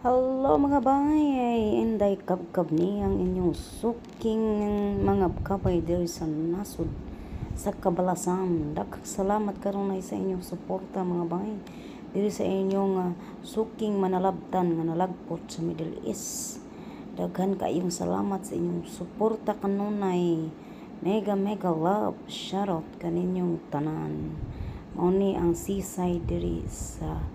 Hello mga bay, inday kabkab ni ang inyong suking mga kabay diri sa nasod sa Kabalasan. Daghang salamat karunay sa inyong suporta mga bay diri sa inyong suking manalabtan nga nalagpot sa Middle East. Daghan kaayong salamat sa inyong suporta kanunay. Mega mega love shoutout kaninyong tanan. Mao ni ang seaside diri sa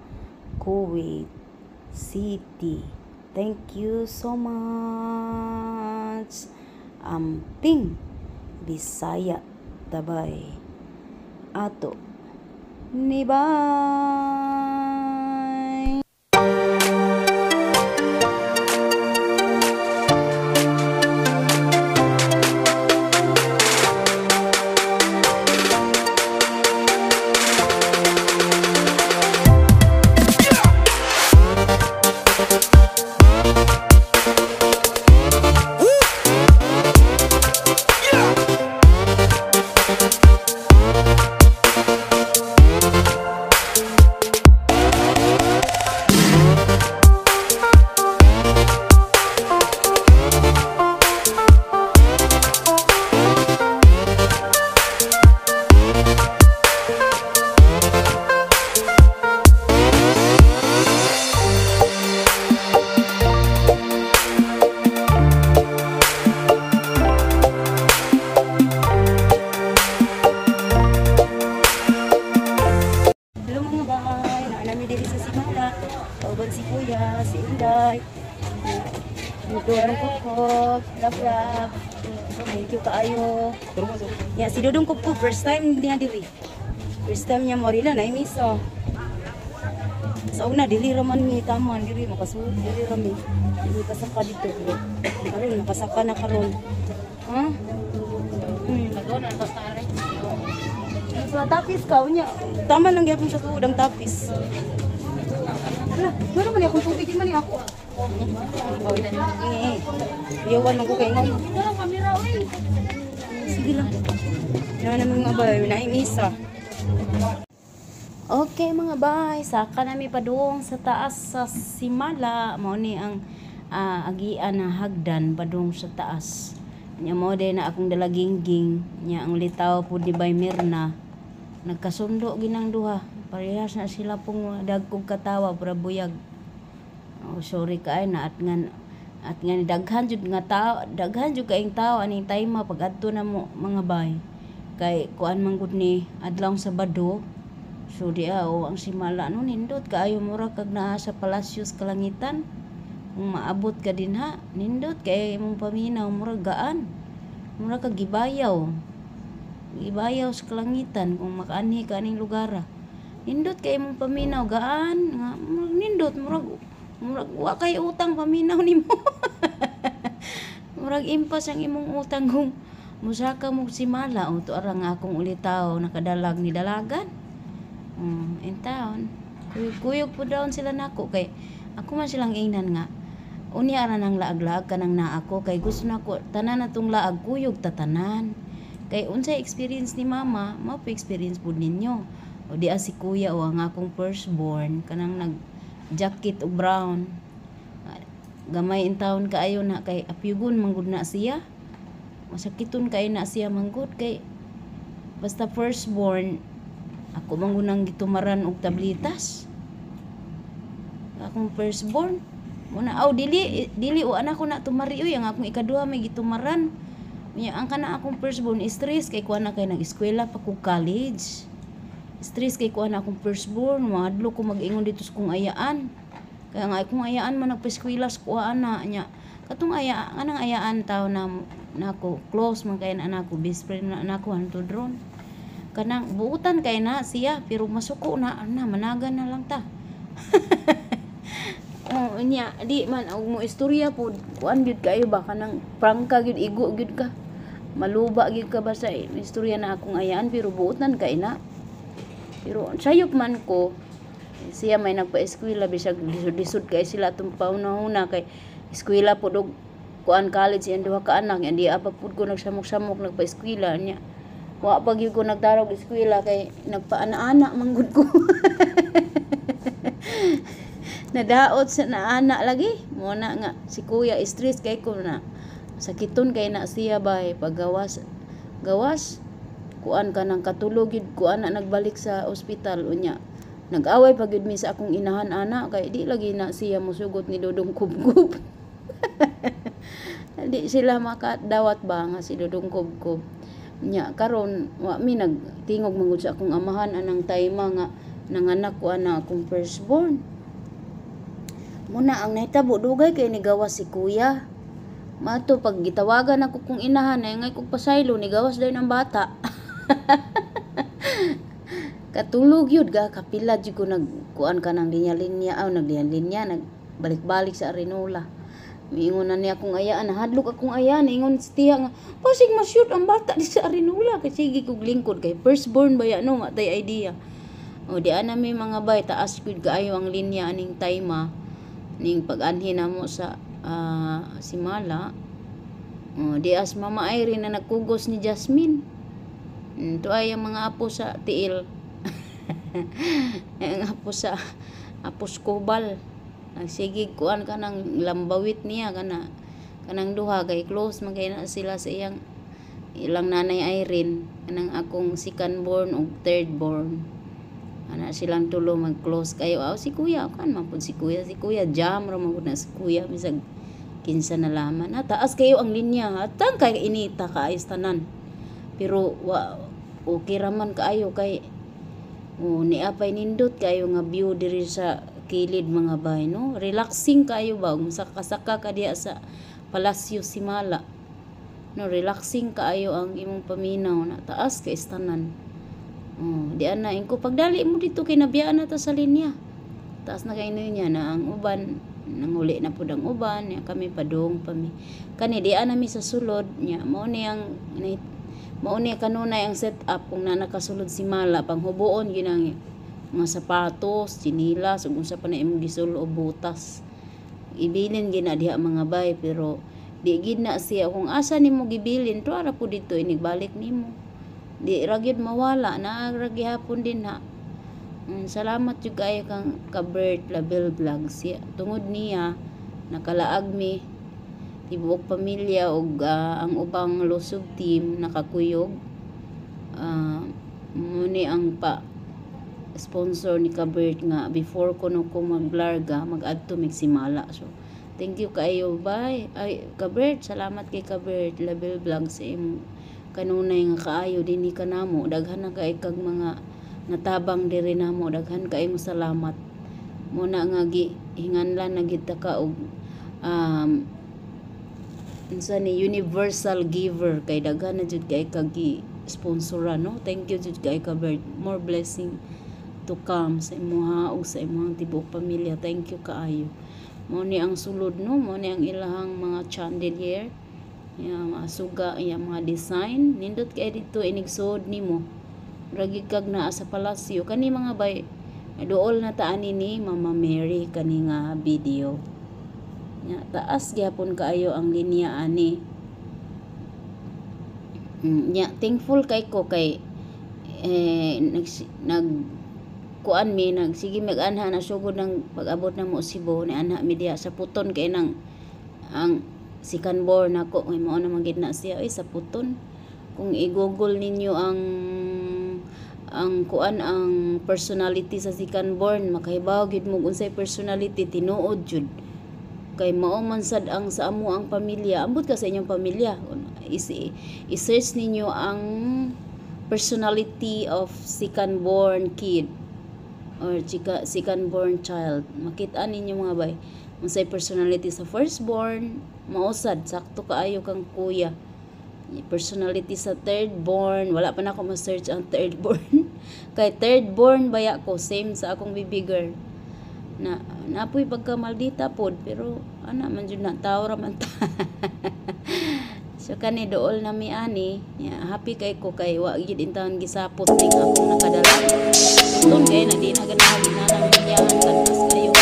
Kuwait City. Thank you so much. Amping Bisaya tabay ato ni bye. Hello mga bay, naa nami diri sa Simala. Kauban si Kuya, si Inday. Dudong Kupkop, love love. Thank you kaayo. Ya, si Dudong Kupkop, first time niya diri. First time niya morila na miso. Sa una dili ra man mi taman diri makasulod diri ra mi. Dili kasaka dito. Karon nakasaka na karon. Ha? Nagdoon ang basta. Sa tapis ka unya. Tama lang gyapon sa tuod ang tapis. Hala, meron man akong tubig, di man ni ako. Eh, iyawan lang ko kay ngam. Sige lang. Na naman mga bay, naimisa. Okay mga bay, saka nami padung sa taas sa Simala. Mao ni ang agian na hagdan padung sa taas. Nya mo din na akong dalagingging, nya ang litaw pud ni Bay Mirna. Nagkasundo ginang duha. Parehas na sila pong dagkog katawa para buyag. Oh, sorry kaay na at ngan daghan jud nga tao, daghan jud kaayong tao aning time pag adto na mo mga bay. Kay kuan man gud ni adlawng Sabado. So di o ang Simala no nindot kaayo, mura kag naa sa Palasyos Kalangitan. Kung maabot ka din ha, nindot kay imong paminaw, mura gaan. Mura kag gibayaw. Gibayaw sa kalangitan kung makaanhi ka aning lugar. Nindot kay imong paminaw gaan, nga murag nindot, murag murag wa kay utang paminaw nimo. Murag impas ang imong utang kung musaka mo Simala. O to ara nga akong ulitaw nakadalag ni dalagan. In town. Kuyog-kuyog po daon sila nako kay ako man silang ingnan nga unya ara nang laag-laag kanang naa ako kay gusto nako tanan na tong laag kuyog tatanan. Kay unsay experience ni mama, mao po experience pud ninyo. O di si kuya o ang akong firstborn kanang nag jacket og brown. Gamay in town kaayo na kay apyugon manggud na siya. Masakiton kay na siya manggud kay basta firstborn ako man nang gitumaran og tablitas. Akong firstborn muna aw dili dili o anak ko na tumari uy, ang akong ikaduha may gitumaran. Unya ang kana akong firstborn stress kay kuan na kay nag-eskwela pa ko college. Stress kay kuan na akong firstborn, mahadlok ko mag-ingon dito sa kong ayaan. Kaya nga akong ayaan man nagpa-eskwela sa kuha na nya. Katong aya anang ayaan taw na nako close man kay na anak ko, best friend na anak ko hantod ron. Kanang buutan kay na siya pero masuko na na managan na lang ta. Oh, nya di man og mo istorya pud kuan gyud kayo ba kanang prangka gyud igo gyud ka. Maluba gyud ka ba sa istorya na akong ayaan pero buutan kay na. Pero sayop man ko siya may nagpa-eskwela bisag lisod-lisod kay sila atong pauna-una kay eskwela pud og kuan college ang duha ka anak nya di pa pud ko nagsamok-samok nagpa-eskwela nya. Wa pa gyud ko nagtarog eskwela kay nagpaana-ana man gud ko. Nadaot sa naana lagi. Mo na nga si kuya stress kay ko na. Sakiton kay na siya bay paggawas gawas kuan ka nang katulog yun kuan na nagbalik sa ospital unya. Nag-away pa gyud mi sa akong inahan ana kay di lagi na siya mosugot ni Dudong Kubkub. Di sila makadawat ba nga si Dudong Kubkub. Nya karon wa mi nagtingog man gud sa akong amahan anang time nga nanganak ko ana akong firstborn. Muna ang nahitabo, dugay kay nigawas si kuya. Mato pag gitawagan ako kong inahan ay ngay kog pasaylo, nigawas dayon ang bata. Katulog yun ga kapila jud ko nagkuan ka ng linya-linya aw naglinya-linya nagbalik-balik sa Arinola. Miingon na niya akong ayaan, nahadlok akong ayaan, ingon si tiya nga pasig ma-shoot ang bata di sa Arinola kay sige kog lingkod kay firstborn ba ya no matay idea. O di ana mi mga bay, taas gud kaayo ang linya aning time ning pag-anhi namo sa Simala. O di as Mama Irene na nagkugos ni Jasmine. To ay ang mga apo sa tiil. Ang apo sa apos kubal. Nagsigig kuan kanang lambawit niya kana kanang duha kay close man kay na sila sa iyang ilang nanay Irene, kanang akong second born ug third born. Ana silang tulo mag close kayo. Aw si kuya kan man pud si kuya jam ra man gud na si kuya bisag kinsa na laman. Ha, taas kayo ang linya hatang kay inita kaayos tanan. Pero wa okay ra man kaayo kay oh, niapay nindot kayo nga view diri sa kilid mga bay no. Relaxing kayo ba ug saka-saka ka diha sa Palasyo Simala. No, relaxing kaayo ang imong paminaw na taas kay tanan. Oh, di ana ingko pagdali mo dito kay nabiyaan na ta sa linya. Taas na kay niya na ang uban, nanguli na pud ang uban, nya kami padung pa mi. Kani di ana mi sa sulod nya mao ni ang mao ni kanunay ang set up kung na nakasulod si Mala panghubuon ginang mga sapatos, tsinilas ug unsa pa na imong gisulo o butas. Ibilin gina diha mga bay pero di gid na siya kung asa nimo gibilin to ara pud dito inigbalik nimo. Di ra gyud mawala na ra gihapon din ha. Salamat jud kaayo kang ka Bert Label Vlogs. Siya, tungod niya nakalaag mi tibuok pamilya ug ang ubang lusog team nakakuyog. Muni ang pa sponsor ni ka Bert nga before ko no ko maglarga mag-adto mig Simala. So thank you kaayo bay. Ay ka Bert, salamat kay ka Bert Label Vlogs sa imong kanunay nga kaayo dinhi kanamo. Daghan na kay kag mga natabang diri namo, daghan kaayo salamat. Muna nga gi hinganlan na gid ta ka og unsa ni universal giver kay daghan na jud kay kag gi sponsora no. Thank you jud kay ka Bert. More blessing to come sa imuha ug sa imuhang tibuok pamilya. Thank you kaayo. Mao ni ang sulod no, mao ni ang ilahang mga chandelier, ya mga suga, ya mga design. Nindot kay dito inigsud nimo. Ragi kag naa sa palasyo kani mga bay. Duol na ta ani ni Mama Mary kani nga video. Ya, taas gyapon kaayo ang linya ani. Nya thankful kay ko kay eh, nag, nag kuan mi nagsige mag-anha na sugod ng pag-abot na mo Cebu ni anha mi diha sa puton kay nang ang second born nako kay mao naman gid na siya ay sa puton. Kung i-google ninyo ang kuan ang personality sa second born makahibaw gyud mo unsay personality tinuod jud kay mao man sad ang sa amo ang pamilya. Ambot ka sa inyong pamilya, i-search ninyo ang personality of second born kid or chika, second born child, makita ninyo mga bay unsay personality sa first born. Mao sad sakto kaayo kang kuya. Personality sa third born, wala pa na ako ma-search ang third born kay third born baya ko, same sa akong baby girl na napoy pagka maldita pod pero ana man jud na tao ra man ta. So kani dool na mi ani ya, happy kay ko kay wa gyud intawon gisapot ning akong nakadala. Tun kay na di na ganahan ginanang minyahan taas kayo.